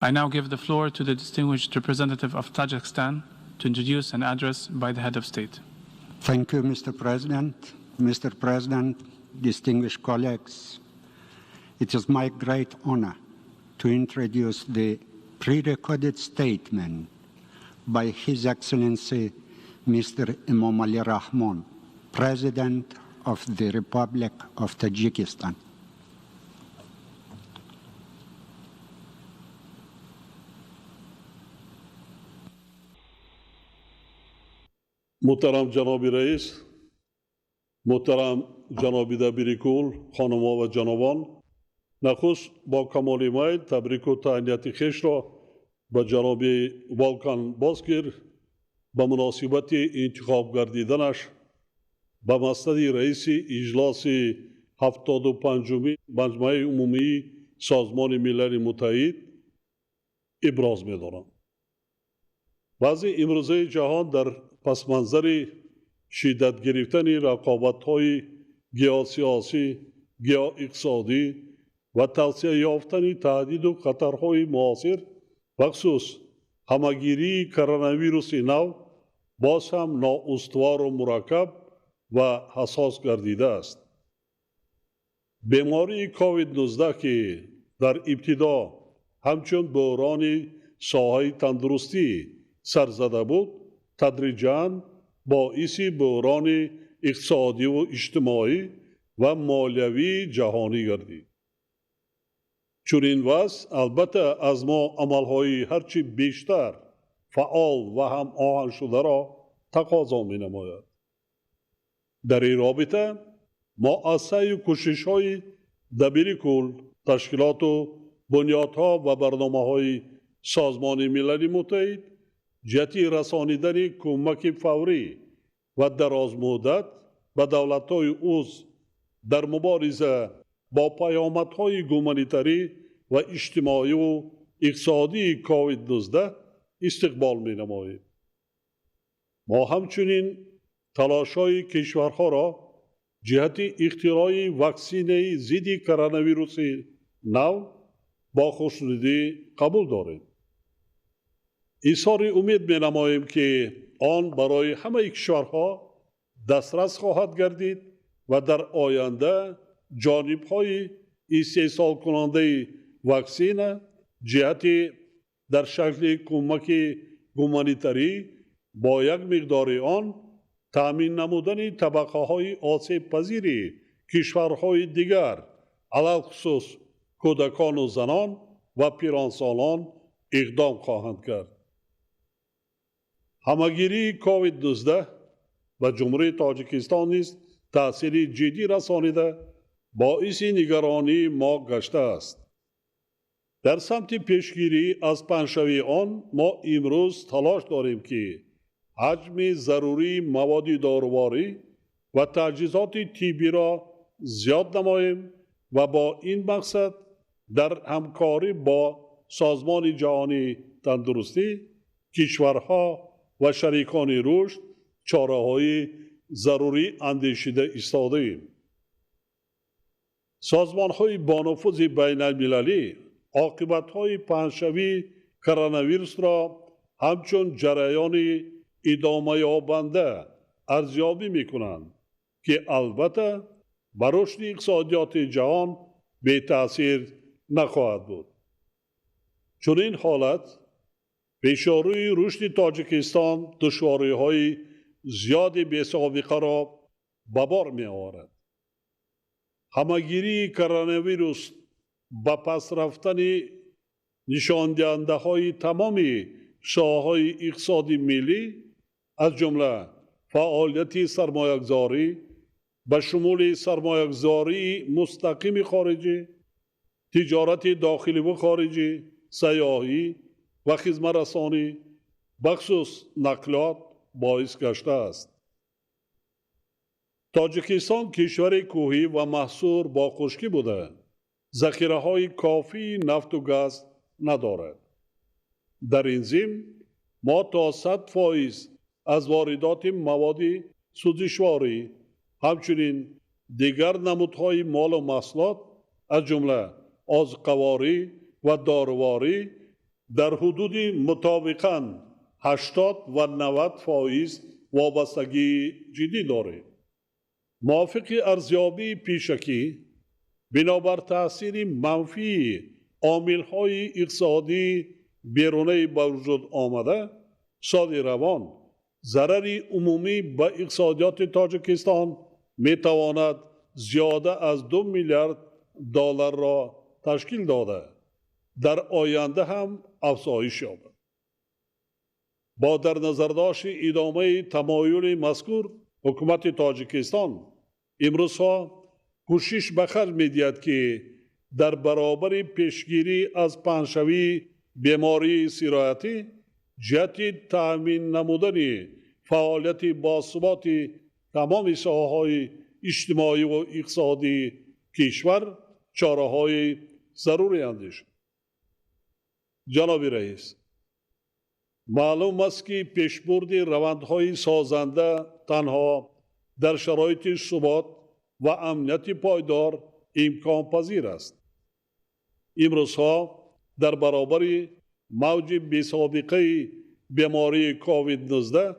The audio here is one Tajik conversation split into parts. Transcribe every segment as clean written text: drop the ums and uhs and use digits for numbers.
I now give the floor to the distinguished representative of Tajikistan to introduce an address by the head of state. Thank you, Mr. President. Mr. President, distinguished colleagues, it is my great honor to introduce the pre-recorded statement by His Excellency Mr. Emomali Rahmon, President of the Republic of Tajikistan. Муҳтарам ҷаноби раис, муҳтарам ҷаноби дабири кул, хонумҳо ва ҷанобон, нахуст бо камоли майл табрику таҳнияти хешро ба ҷаноби Волкан Бозкир ба муносибати интихоб гардиданаш ба маснади раиси иҷлоси 75-уми Маҷмаи Умумии Созмони Милали Муттаҳид иброз медорам. Вазъи имрӯзаи ҷаҳон дар пасманзари шиддат гирифтани рақобатҳои геосиёсӣ, геоиқтисодӣ ва тавсеа ёфтани таҳдиду хатарҳои муосир, бахусус ҳамагирии коронавируси нав, боз ҳам ноустувору мураккаб ва ҳассос гардидааст. Бемории COVID-19, ки дар ибтидо ҳамчун буҳрони соҳаи тандурустӣ сар зада буд, тадриҷан боиси буҳрони иқтисодиву иҷтимоӣ ва молиявии ҷаҳонӣ гардид. Чунин вазъ албатта аз мо амалҳои ҳарчи бештар фаъол ва ҳамоҳангшударо тақозо менамояд. Дар ин робита мо аз саъю кӯшишҳои дабири кул, ташкилоту бунёдҳо ва барномаҳои Созмони Милали Муттаҳид ҷиҳати расонидани кӯмаки фаврӣ ва дарозмуддат ба давлатҳои узв дар мубориза бо паёмадҳои гуманитарӣ ва иҷтимоиву иқтисодии COVID-19 истиқбол менамоем. Мо ҳамчунин талошҳои кишварҳоро ҷиҳати ихтирои ваксинаи зидди коронавируси нав бо хушнудӣ қабул дорем. Изҳори умед менамоем, ки он барои ҳамаи кишварҳо дастрас хоҳад гардид ва дар оянда ҷонибҳои истеҳсолкунандаи ваксина ҷиҳати дар шакли кӯмаки гуманитарӣ бо як миқдори он таъмин намудани табақаҳои осебпазири кишварҳои дигар, алалхусус кӯдакону занон ва пиронсолон, иқдом хоҳанд кард. Ҳамагирии COVID-19 ба Ҷумҳурии Тоҷикистон низ таъсири ҷиддӣ расонида, боиси нигаронии мо гаштааст. Дар самти пешгирӣ аз паҳншавии он мо имрӯз талош дорем, ки ҳаҷми зарурии маводи доруворӣ ва таҷҳизоти тиббиро зиёд намоем ва бо ин мақсад дар ҳамкорӣ бо Созмони Ҷаҳонии Тандурустӣ, кишварҳо ва шарикони рушд чораҳои зарурӣ андешида истодаем. Созмонҳои бонуфузи байналмилалӣ оқибатҳои паҳншавии коронавирусро ҳамчун ҷараёни идомаёбанда арзёбӣ мекунанд, ки албатта ба рушди иқтисодиёти ҷаҳон бетаъсир нахоҳад буд. Чунин ҳолат пешорӯи рушди Тоҷикистон душвориҳои зиёди бесобиқаро ба бор меоварад. Ҳамагирии коронавирус ба пас рафтани нишондиҳандаҳои тамоми соҳаҳои иқтисоди миллӣ, аз ҷумла фаъолияти сармоягузорӣ ба шумули сармоягузории мустақими хориҷӣ, тиҷорати дохиливу хориҷӣ, сайёҳӣ ва хизматрасонӣ, бахусус нақлиёт боис гаштааст. Тоҷикистон кишвари кӯҳӣ ва маҳсур бо хушкӣ буда, захираҳои кофии нафту газ надорад. Дар ин зимн мо то 100% аз воридоти маводи сӯзишворӣ, ҳамчунин дигар намудҳои молу маҳсулот, аз ҷумла озуқаворӣ ва доруворӣ Дар ҳудуди мутобиқан 80 ва 90% вобастагии ҷиддӣ дорем. Мувофиқи арзёбии пешакӣ, бинобар таъсири манфии омилҳои иқтисодии берунаи ба вуҷуд омада, соли равон зарари умумӣ ба иқтисодиёти Тоҷикистон метавонад зиёда аз 2 миллиард долларро ташкил дода, дар оянда ҳам афзоиш ёбад. Бо дар назардошти идомаи тамоюли мазкур, ҳукумати Тоҷикистон имрӯзҳо кӯшиш ба харҷ медиҳад, ки дар баробари пешгирӣ аз паҳншавии бемории сироятӣ ҷиҳати таъмин намудани фаъолияти босуботи тамоми соҳаҳои иҷтимоӣ ва иқтисодии кишвар чораҳои зарурӣ андешад. Ҷаноби раис, маълум аст, ки пешбурди равандҳои созанда танҳо дар шароити субот ва амнияти пойдор имконпазир аст. Имрӯзҳо дар баробари мавҷи бесобиқаи бемории COVID-19,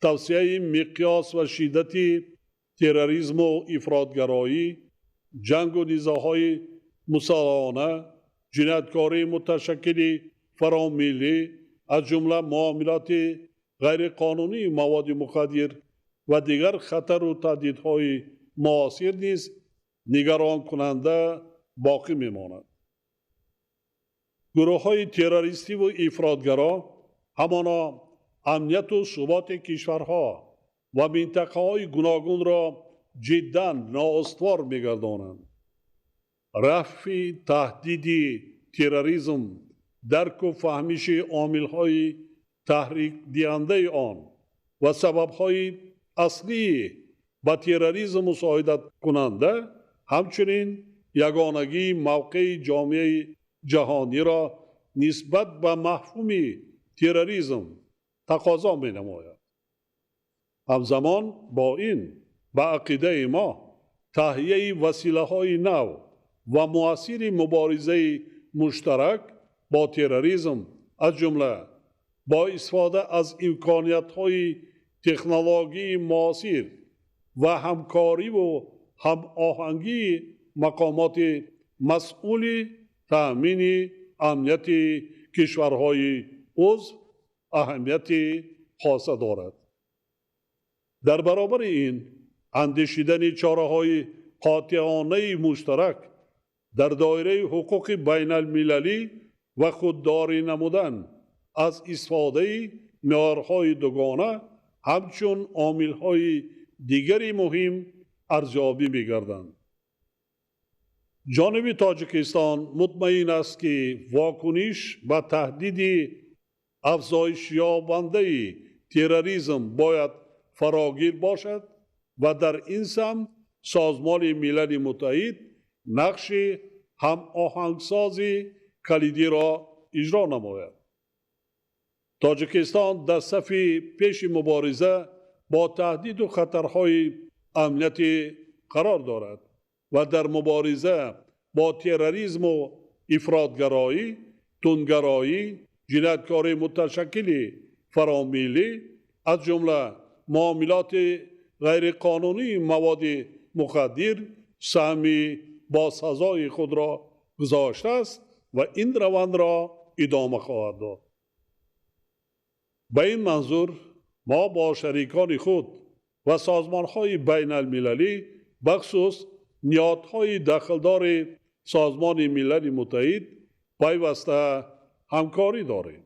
тавсеаи миқёс ва шиддати терроризму ифротгароӣ, ҷангу низоъҳои мусаллаҳона, ҷинояткории муташаккили фаромиллӣ, аз ҷумла муомилоти ғайриқонунии маводи мухаддир ва дигар хатару таҳдидҳои муосир низ нигаронкунанда боқӣ мемонад. Гурӯҳҳои террористиву ифротгаро ҳамоно амнияту суботи кишварҳо ва минтақаҳои гуногунро ҷиддан ноустувор мегардонанд. Рафъи таҳдиди терроризм, дарку фаҳмиши омилҳои таҳрикдиҳандаи он ва сабабҳои аслии ба терроризм мусоидаткунанда, ҳамчунин ягонагии мавқеи ҷомеаи ҷаҳониро нисбат ба мафҳуми терроризм тақозо менамояд. Ҳамзамон бо ин, ба ақидаи мо, таҳияи василаҳои нав ва муассири муборизаи муштарак бо терроризм, аз ҷумла бо истифода аз имкониятҳои технологияи муосир ва ҳамкориву ҳамоҳангии мақомоти масъули таъмини амнияти кишварҳои узв аҳамияти хоса дорад. Дар баробари ин, андешидани чораҳои қотеонаи муштарак дар доираи ҳуқуқи байналмилалӣ ва худдорӣ намудан аз истифодаи меъёрҳои дугона ҳамчун омилҳои дигари муҳим арзёбӣ мегарданд. Ҷониби Тоҷикистон мутмаин аст, ки вокуниш ба таҳдиди афзоишёбандаи терроризм бояд фарогир бошад ва дар ин самт Созмони Милали Муттаҳид нақши ҳамоҳангсози калидиро иҷро намояд. Тоҷикистон дар сафи пеши мубориза бо таҳдиду хатарҳои амниятӣ қарор дорад ва дар мубориза бо терроризму ифротгароӣ, тундгароӣ, ҷинояткории муташаккили фаромиллӣ, аз ҷумла муомилоти ғайриқонунии маводи мухаддир саҳми босазои худро гузоштааст ва ин равандро идома хоҳад дод. Ба ин манзур мо бо шарикони худ ва созмонҳои байналмилалӣ, бахусус ниҳодҳои дахлдори Созмони Милали Муттаҳид пайваста ҳамкорӣ дорем.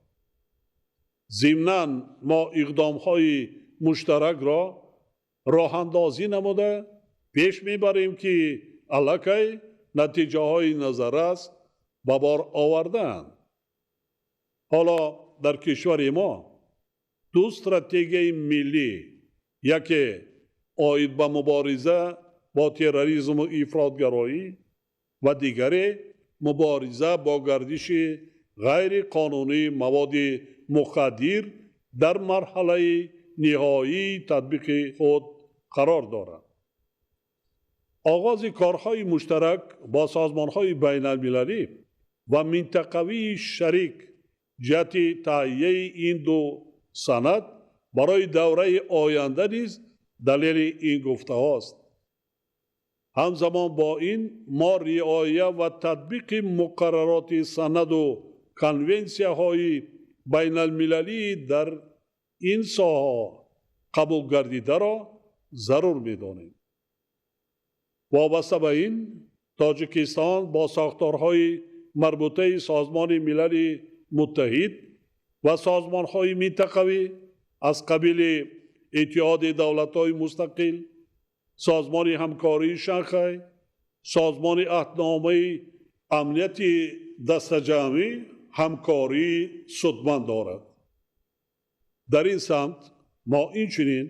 Зимнан мо иқдомҳои муштаракро роҳандозӣ намуда пеш мебарем, ки аллакай натиҷаҳои назаррас ба бор овардаанд. Ҳоло дар кишвари мо ду стратегияи миллӣ, яке оид ба мубориза бо терроризму ифротгароӣ ва дигаре мубориза бо гардиши ғайриқонунии маводи мухаддир, дар марҳалаи ниҳоии татбиқи худ қарор дорад. Оғози корҳои муштарак бо созмонҳои байналмилалӣ ва минтақавии шарик ҷиҳати таҳияи ин ду санад барои давраи оянда низ далели ин гуфтаҳост. Ҳамзамон бо ин мо риоя ва татбиқи муқаррароти санаду конвенсияҳои байналмилалии дар ин соҳа қабулгардидаро зарур медонем. Вобаста ба ин, Тоҷикистон бо сохторҳои марбутаи Созмони Милали Муттаҳид ва созмонҳои минтақавӣ аз қабили Иттиҳоди Давлатҳои Мустақил, Созмони Ҳамкории Шанхай, Созмони Аҳдномаи Амнияти Дастаҷамъӣ ҳамкории судманд дорад. Дар ин самт мо инчунин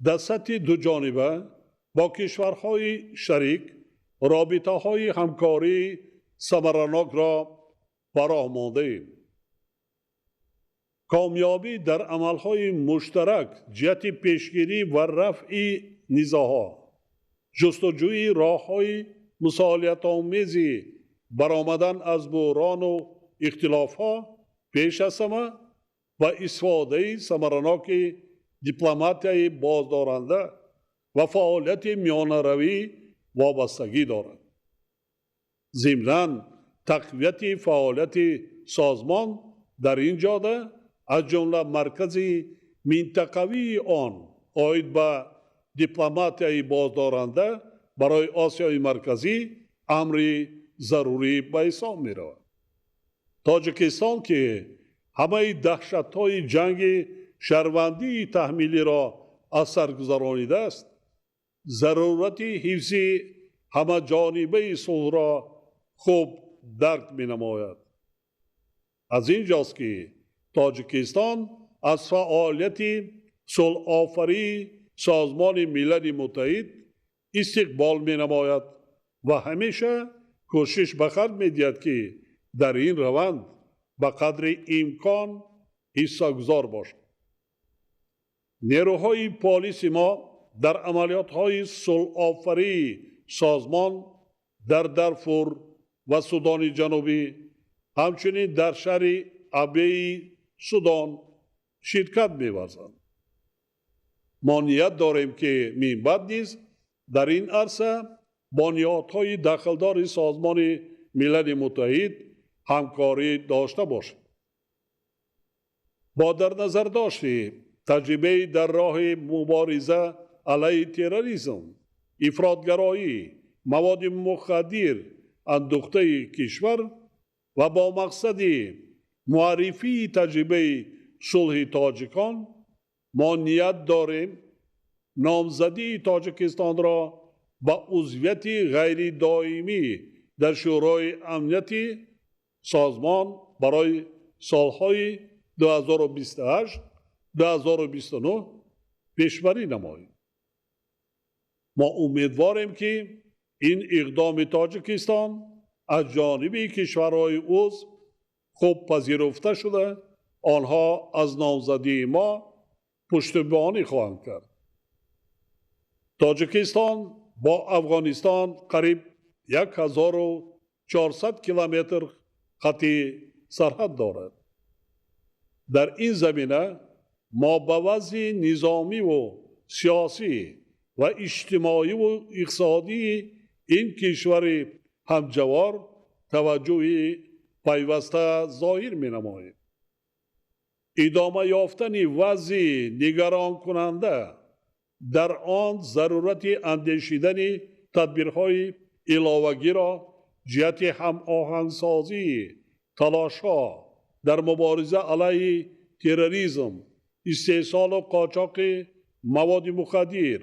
дар сатҳи дуҷониба бо кишварҳои шарик робитаҳои ҳамкории самаранокро ба роҳ мондаем. Комёбӣ дар амалҳои муштарак ҷиҳати пешгирӣ ва рафъи низоъҳо, ҷустуҷӯи роҳҳои мусолиҳатомези баромадан аз буҳрону ихтилофҳо пеш аз ҳама ва истифодаи самараноки дипломатияи боздоранда ва фаъолияти миёнаравӣ вобастагӣ дорад. Зимнан тақвияти фаъолияти созмон дар ин ҷода, аз ҷумла маркази минтақавии он оид ба дипломатияи боздоранда барои Осиёи Марказӣ амри зарурӣ ба ҳисоб меравад. Тоҷикистон, ки ҳамаи даҳшатҳои ҷанги шаҳрвандии таҳмилиро аз сар гузаронидааст, зарурати ҳифзи ҳамаҷонибаи сулҳро хуб дарк менамояд. Аз ин ҷост, ки Тоҷикистон аз фаъолияти сулҳофарии Созмони Милали Муттаҳид истиқбол менамояд ва ҳамеша кӯшиш ба харҷ медиҳад, ки дар ин раванд ба қадри имкон ҳиссагузор бошад. Нерӯҳои полиси мо дар амалиётҳои сулҳофарии созмон дар Дарфур ва Судони Ҷанубӣ, ҳамчунин дар шаҳри Абеи Судон ширкат меварзанд. Мо ният дорем, ки минбаъд низ дар ин арса бо ниҳодҳои дахлдори Созмони Милали Муттаҳид ҳамкорӣ дошта бошем. Бо дар назардошти таҷрибаи дар роҳи мубориза алайҳи терроризм, ифротгароӣ, маводи мухаддир андӯхтаи кишвар ва бо мақсади муаррифии таҷрибаи сулҳи тоҷикон, мо ният дорем номзадии Тоҷикистонро ба узвияти ғайридоимӣ дар Шӯрои Амнияти созмон барои солҳои 2028-2029 пешбарӣ намоем. Мо умедворем, ки ин иқдоми Тоҷикистон аз ҷониби кишварҳои узв хуб пазируфта шуда, онҳо аз номзадии мо пуштибонӣ хоҳанд кард. Тоҷикистон бо Афғонистон қариб 1400 километр хати сарҳад дорад. Дар ин замина мо ба вазъи низомиву сиёсӣ ва иҷтимоиву иқтисодии ин кишвари ҳамҷавор таваҷҷӯҳи пайваста зоҳир менамоем. Идома ёфтани вазъи нигаронкунанда дар он зарурати андешидани тадбирҳои иловагиро ҷиҳати ҳамоҳангсозии талошҳо дар мубориза алайҳи терроризм, истеҳсолу қочоқи маводи мухаддир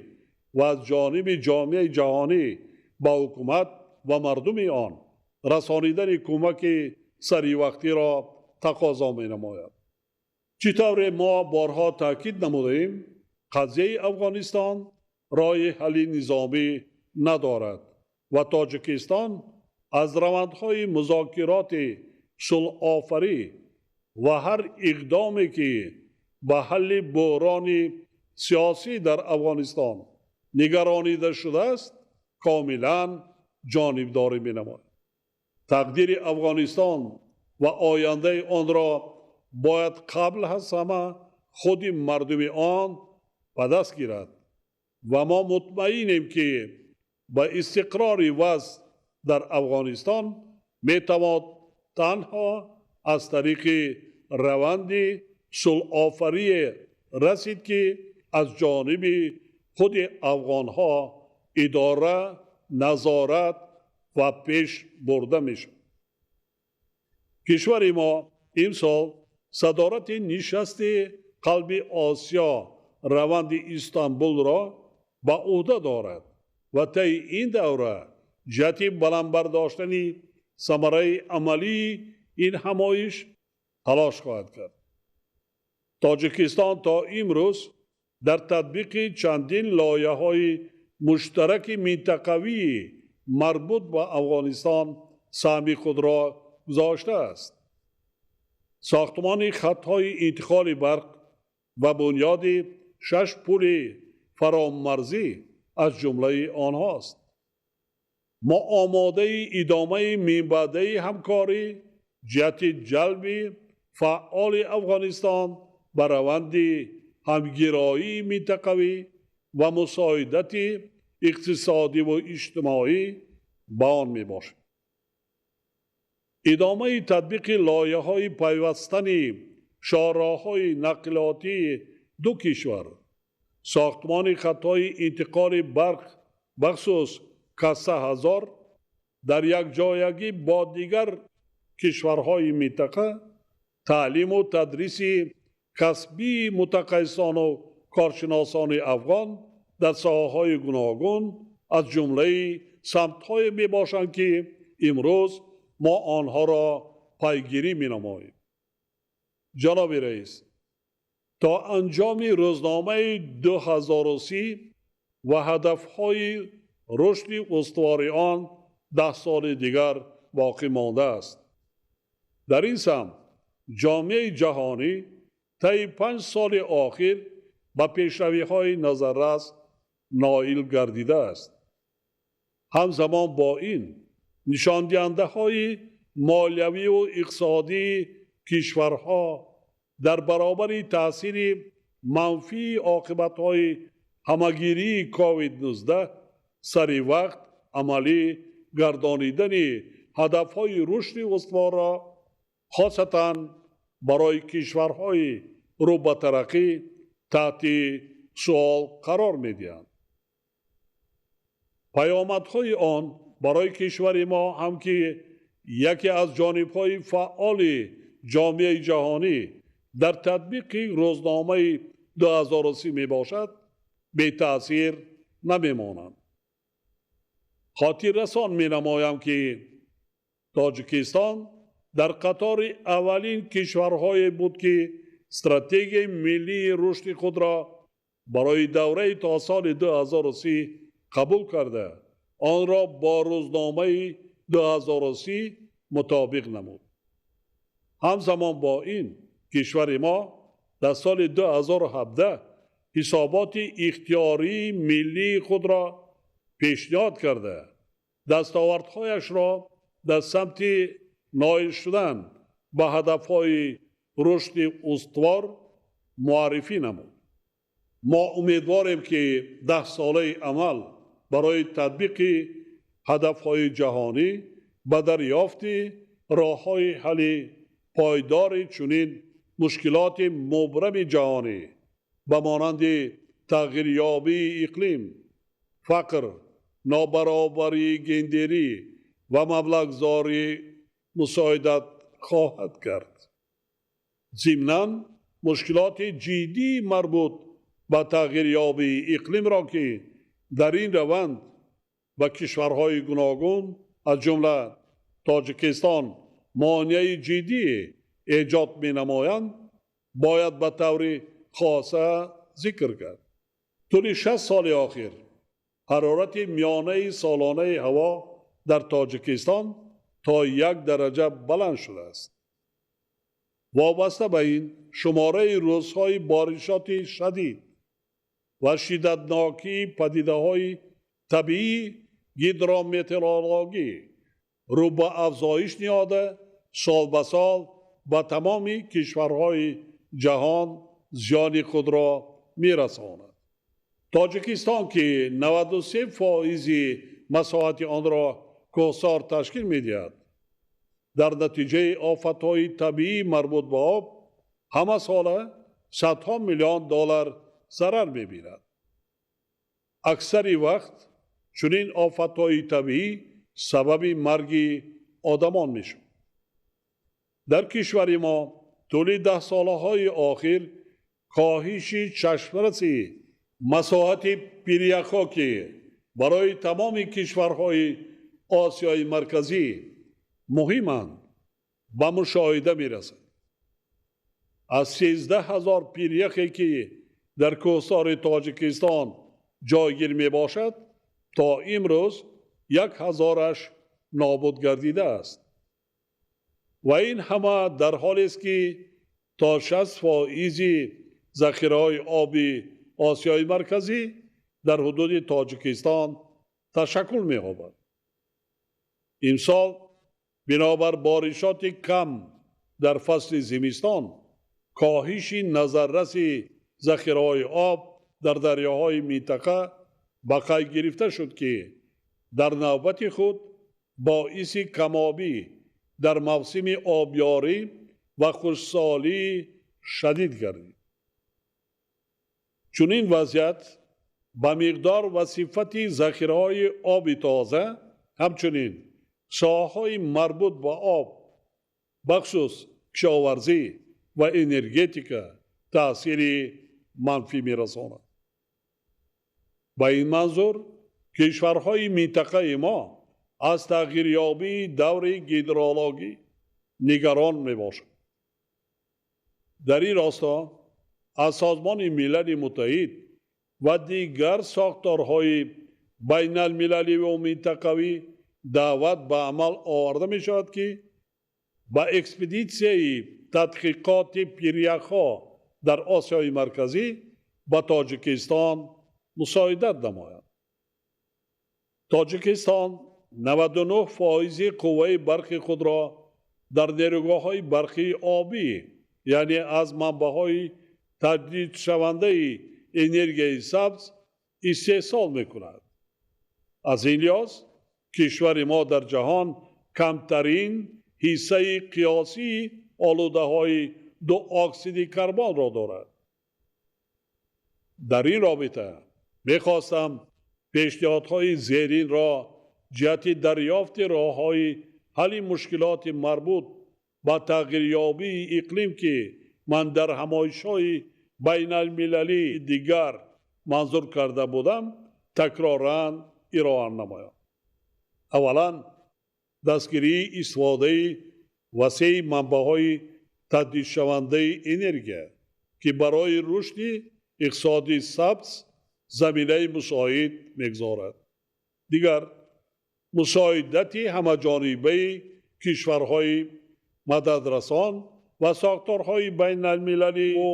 ва аз ҷониби ҷомеаи ҷаҳонӣ ба ҳукумат ва мардуми он расонидани кӯмаки саривақтиро тақозо менамояд. Чӣ тавре мо борҳо таъкид намудаем, қазияи Афғонистон роҳи ҳалли низомӣ надорад ва Тоҷикистон аз равандҳои музокироти сулҳофарӣ ва ҳар иқдоме, ки ба ҳалли буҳрони сиёсӣ дар Афғонистон нигаронида шудааст, комилан ҷонибдорӣ менамояд. Тақдири Афғонистон ва ояндаи онро бояд қабл аз ҳама худи мардуми он ба даст гирад ва мо мутмаинем, ки ба истиқрори вазъ дар Афғонистон метавон танҳо аз тариқи раванди сулҳофарие расид, ки аз ҷониби худи афғонҳо идора, назорат ва пеш бурда мешавад. Кишвари мо имсол садорати нишасти қалби Осиё раванди Истанбулро ба уҳда дорад ва таи ин давра ҷиҳати баланд бардоштани самараи амалии ин ҳамоиш талош хоҳад кард. Тоҷикистон то имрӯз дар татбиқи чандин лоиҳаҳои муштараки минтақавии марбут ба Афғонистон саҳми худро гузоштааст. Сохтмони хатҳои интиқоли барқ ва бунёди 6 пули фаромарзӣ аз ҷумлаи онҳост. Мо омодаи идомаи минбаъдаи ҳамкорӣ ҷиҳати ҷалби фаъоли Афғонистон ба раванди ҳамгироии минтақавӣ ва мусоидати иқтисодиву иҷтимоӣ ба он мебошем. Идомаи татбиқи лоиҳаҳои пайвастани шоҳроҳҳои нақлиётии ду кишвар, сохтмони хатҳои интиқоли барқ, бахусус Каса 1000, дар якҷоягӣ бо дигар кишварҳои минтақа, таълиму тадриси касбии мутахассисону коршиносони афғон дар соҳаҳои гуногун аз ҷумлаи самтҳое мебошанд, ки имрӯз мо онҳоро пайгирӣ менамоем. Ҷаноби раис, то анҷоми рӯзномаи 2030 ва ҳадафҳои рушди устувори он 10 соли дигар боқӣ мондааст. Дар ин самт ҷомеаи ҷаҳонӣ таи 5 соли охир ба пешравиҳои назаррас ноил гардидааст. Ҳамзамон бо ин нишондиҳандаҳои молиявию иқтисодии кишварҳо дар баробари таъсири манфии оқибатҳои ҳамагирии COVID-19 сари вақт амалӣ гардонидани ҳадафҳои рушди устуворро хосатан барои кишварҳои рӯ ба тараққӣ таҳти суол қарор медиҳанд. Паёмадҳои он барои кишвари мо ҳам, ки яке аз ҷонибҳои фаъоли ҷомеаи ҷаҳонӣ дар татбиқи рӯзномаи 2030 мебошад, бетаъсир намемонанд. Хотиррасон менамоям, ки Тоҷикистон дар қатори аввалин кишварҳое буд, ки стратегияи миллии рушди худро барои давраи то соли 2030 қабул карда, онро бо рӯзномаи 2030 мутобиқ намуд. Ҳамзамон бо ин кишвари мо дар соли 2017 ҳисоботи ихтиёрии миллии худро пешниҳод карда, дастовардҳояшро дар самти ноил шудан ба ҳадафҳои рушди устувор муаррифӣ намуд. Мо умедворем, ки 10 солаи амал барои татбиқи ҳадафҳои ҷаҳонӣ ба дарёфти роҳҳои ҳалли пойдори чунин мушкилоти мубрами ҷаҳонӣ ба монанди тағйирёбии иқлим, фақр, нобаробарии гендерӣ ва маблағгузорӣ мусоидат хоҳад кард. Зимнан мушкилоти ҷиддии марбут ба тағйирёбии иқлимро, ки дар ин раванд ба кишварҳои гуногун аз ҷумла Тоҷикистон монеаи ҷиддӣ эҷод менамоянд, бояд ба таври хоса зикр кард. Тӯли 6 соли охир ҳарорати миёнаи солонаи ҳаво дар Тоҷикистон то 1 дараҷа баланд шудааст. Вобаста ба ин шумораи рӯзҳои боришоти шадид ва шиддатнокии падидаҳои табиии гидрометеорологӣ рӯ ба афзоиш ниҳода, сол ба сол ба тамоми кишварҳои ҷаҳон зиёни худро мерасонад. Тоҷикистон, ки 93% масоҳати онро кӯҳсор ташкил медиҳад, дар натиҷаи офатҳои табиӣ марбут ба об ҳамасола садҳо миллион доллар зарар мебинад. Аксари вақт чунин офатҳои табиӣ сабаби марги одамон мешавад. Дар кишвари мо тӯли даҳсолаҳои охир коҳиши чашмраси масоҳати пиряхҳо, ки барои тамоми кишварҳои Осиёи Марказӣ муҳиманд, ба мушоҳида мерасад. Аз 13 000 пиряхе, ки дар кӯҳсори Тоҷикистон ҷойгир мебошад, то имрӯз 1000-аш нобуд гардидааст. Ва ин ҳама дар ҳолест, ки то 60% захираҳои оби Осиёи Марказӣ дар ҳудуди Тоҷикистон ташаккул меёбад. Имсол бинобар боришоти кам дар фасли зимистон коҳиши назарраси захираҳои об дар дарёҳои минтақа ба қайд гирифта шуд, ки дар навбати худ боиси камобӣ дар мавсими обёрӣ ва хушксолии шадид гардид. Чунин вазъият ба миқдор ва сифати захираҳои оби тоза, ҳамчунин соҳаҳои марбут ба об, бахусус кишоварзӣ ва энергетика, таъсири манфӣ мерасонад. Ба ин манзур кишварҳои минтақаи мо аз тағйирёбии даври гидрологӣ нигарон мебошанд. Дар ин росто аз Созмони Милали Муттаҳид ва дигар сохторҳои байналмилаливу минтақавӣ даъват ба амал оварда мешавад, ки ба экспедитсияи тадқиқоти пиряхҳо дар Осиёи Марказӣ ба Тоҷикистон мусоидат намояд. Тоҷикистон 99% қувваи барқи худро дар нерӯгоҳҳои барқии обӣ, яъне аз манбаъҳои таҷдидшавандаи энергияи сабз истеҳсол мекунад. Аз ин лиҳоз кишвари мо дар ҷаҳон камтарин ҳиссаи қиёсии олудаҳои дуоксиди карбонро дорад. Дар ин робита мехостам пешниҳодҳои зеринро ҷиҳати дарёфти роҳҳои ҳалли мушкилоти марбут ба тағйирёбии иқлим, ки ман дар ҳамоишҳои байналмилалии дигар манзур карда будам, такроран ироа намоям. Аввалан, дастгирии истифодаи васеи манбаъҳои таҷдидшавандаи энергия, ки барои рушди иқтисоди сабз заминаи мусоид мегузорад. Дигар, мусоидати ҳамаҷонибаи кишварҳои мададрасан ва сохторҳои байналмилалию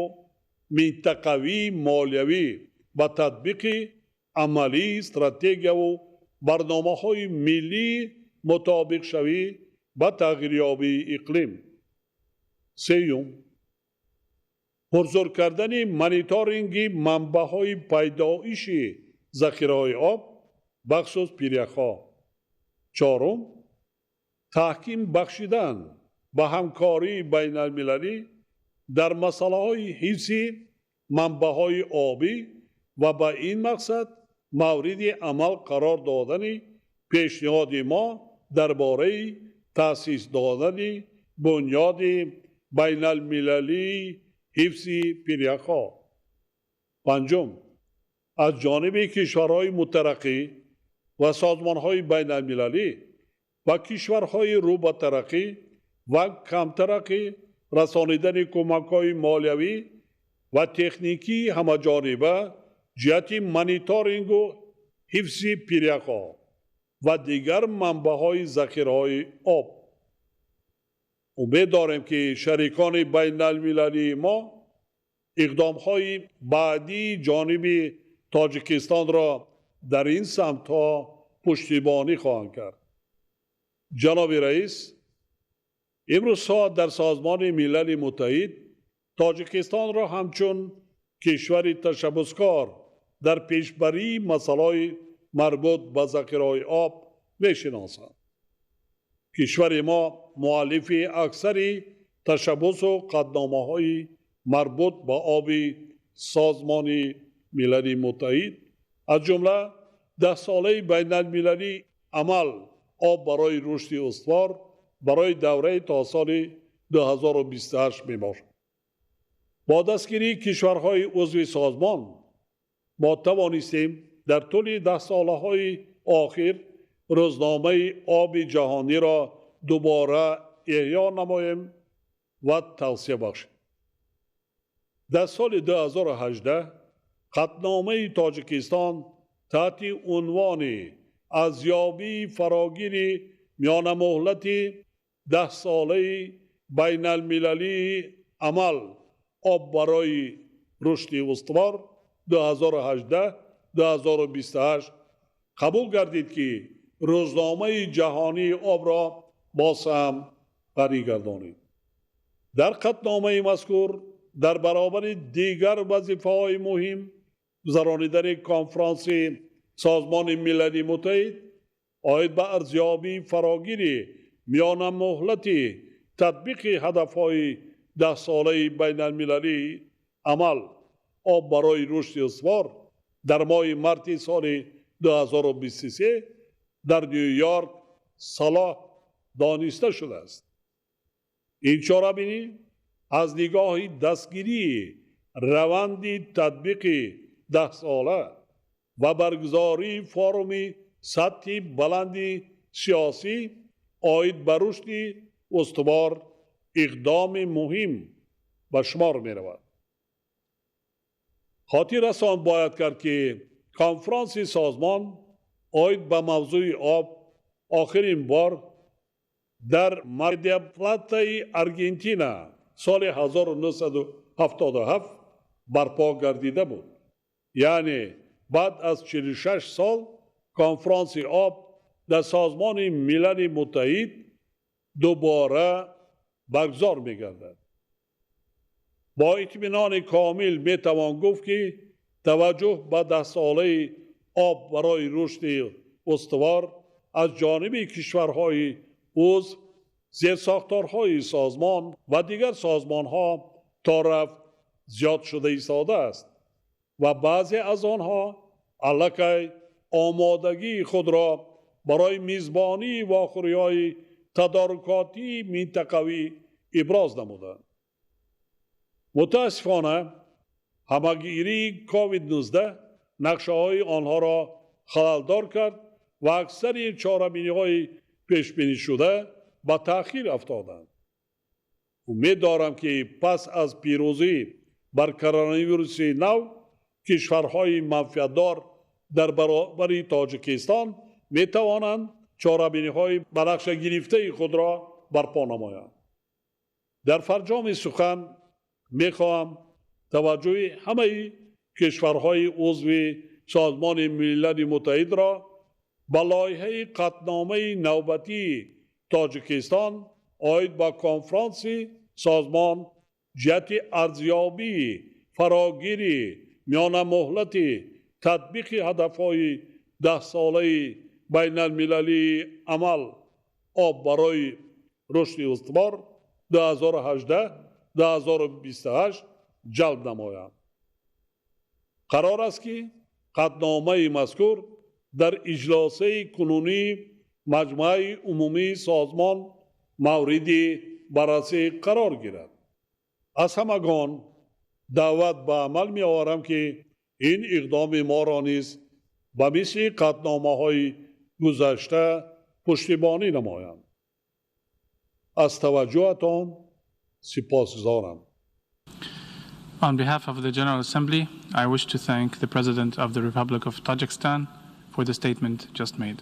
минтақавии молиявӣ ба татбиқи амалии стратегияву барномаҳои миллии мутобиқшавӣ ба тағйирёбии иқлим. Сеюм, пурзур кардани мониторинги манбаъҳои пайдоиши захираҳои об, бахусус пиряхҳо. Чорум, таҳким бахшидан ба ҳамкории байналмилалӣ дар масъалаҳои ҳифзи манбаъҳои обӣ ва ба ин мақсад мавриди амал қарор додани пешниҳоди мо дар бораи таъсис додани бунёди байналмилалии ҳифзи пиряхҳо. Панҷум, аз ҷониби кишварҳои мутараққӣ ва созмонҳои байналмилалӣ ва кишварҳои рӯ ба тараққӣ ва камтараққӣ расонидани кӯмакҳои молиявӣ ва техникии ҳамаҷониба ҷиҳати мониторингу ҳифзи пиряхҳо ва дигар манбаъҳои захираҳои об. Умед дорем, ки шарикони байналмилалии мо иқдомҳои баъдии ҷониби Тоҷикистонро дар ин самтҳо пуштибонӣ хоҳанд кард. Ҷаноби раис, Имрӯзҳо дар Созмони Милали Муттаҳид Тоҷикистонро ҳамчун кишвари ташаббускор дар пешбарии масъалаҳои марбут ба захираҳои об мешиносанд. Кишвари мо муаллифи аксари ташаббусу қатъномаҳои марбут ба оби Созмони Милали Муттаҳид, аз ҷумла Даҳсолаи байналмилалии амал «Об барои рушди устувор» барои давраи то соли 2028 мебошад. Бо дастгирии кишварҳои узви созмон мо тавонистем дар тӯли даҳсолаҳои охир Рӯзномаи оби ҷаҳониро дубора эҳё намоем ва тавсеа бахшем. Дар соли 2018 қатъномаи Тоҷикистон таҳти унвони «Арзёбии фарогири миёнамуҳлати Даҳсолаи байналмилалии амал «Об барои рушди устувор» 2018-2028» қабул гардид, ки Рӯзномаи ҷаҳонии обро боз ҳам ғанӣ гардонид. Дар қатъномаи мазкур дар баробари дигар вазифаҳои муҳим гузаронидани конфронси Созмони Милали Муттаҳид оид ба арзёбии фарогири миёнамуҳлати татбиқи ҳадафҳои Даҳсолаи байналмилалии амал «Об барои рушди устувор» дар моҳи марти соли 2023 дар Ню Йорк салоҳ дониста шудааст. Ин чорабинӣ аз нигоҳи дастгирии раванди татбиқи даҳсола ва баргузории форуми сатҳи баланди сиёсӣ оид ба рушди устувор иқдоми муҳим ба шумор меравад. Хотиррасон бояд кард, ки конфронси созмон оид ба мавзӯи об охирин бор дар Мар-дел-Платаи Аргентина соли 1977 барпо гардида буд. Яъне баъд аз 46 сол конфронси об дар Созмони Милали Муттаҳид дубора баргузор мегардад. Бо итминони комил метавон гуфт, ки таваҷҷӯҳ ба Даҳсолаи об барои рушди устувор аз ҷониби кишварҳои узв, зерсохторҳои созмон ва дигар созмонҳо торафт зиёд шуда истодааст ва баъзе аз онҳо аллакай омодагии худро барои мизбонии вохӯриҳои тадорукотии минтақавӣ иброз намуданд. Мутаассифона, ҳамагирии COVID-19 нақшаҳои онҳоро халалдор кард ва аксари чорабиниҳои пешбинишуда ба таъхир афтоданд. Умед дорам, ки пас аз пирӯзӣ бар коронавируси нав кишварҳои манфиатдор дар баробари Тоҷикистон метавонанд чорабиниҳои ба нақша гирифтаи худро барпо намоянд. Дар фарҷоми сухан мехоҳам таваҷҷӯҳи ҳамаи кишварҳои узви Созмони Милали Муттаҳидро ба лоиҳаи қатъномаи навбатии Тоҷикистон оид ба конфронси созмон ҷиҳати арзёбии фарогири миёнамуҳлати татбиқи ҳадафҳои Даҳсолаи байналмилалии амал «Об барои рушди устувор» 2018-2028 ҷалб намоянд. Қарор аст, ки қатъномаи мазкур дар иҷлосаи кунунии Маҷмааи Умумии созмон мавриди баррасӣ қарор гирад. Аз ҳамагон даъват ба амал меоварам, ки ин иқдоми моро низ ба мисли қатъномаҳои гузашта пуштибонӣ намоянд. Аз таваҷҷӯҳатон сипосгузорам. On behalf of the General Assembly, I wish to thank the President of the Republic of Tajikistan for the statement just made.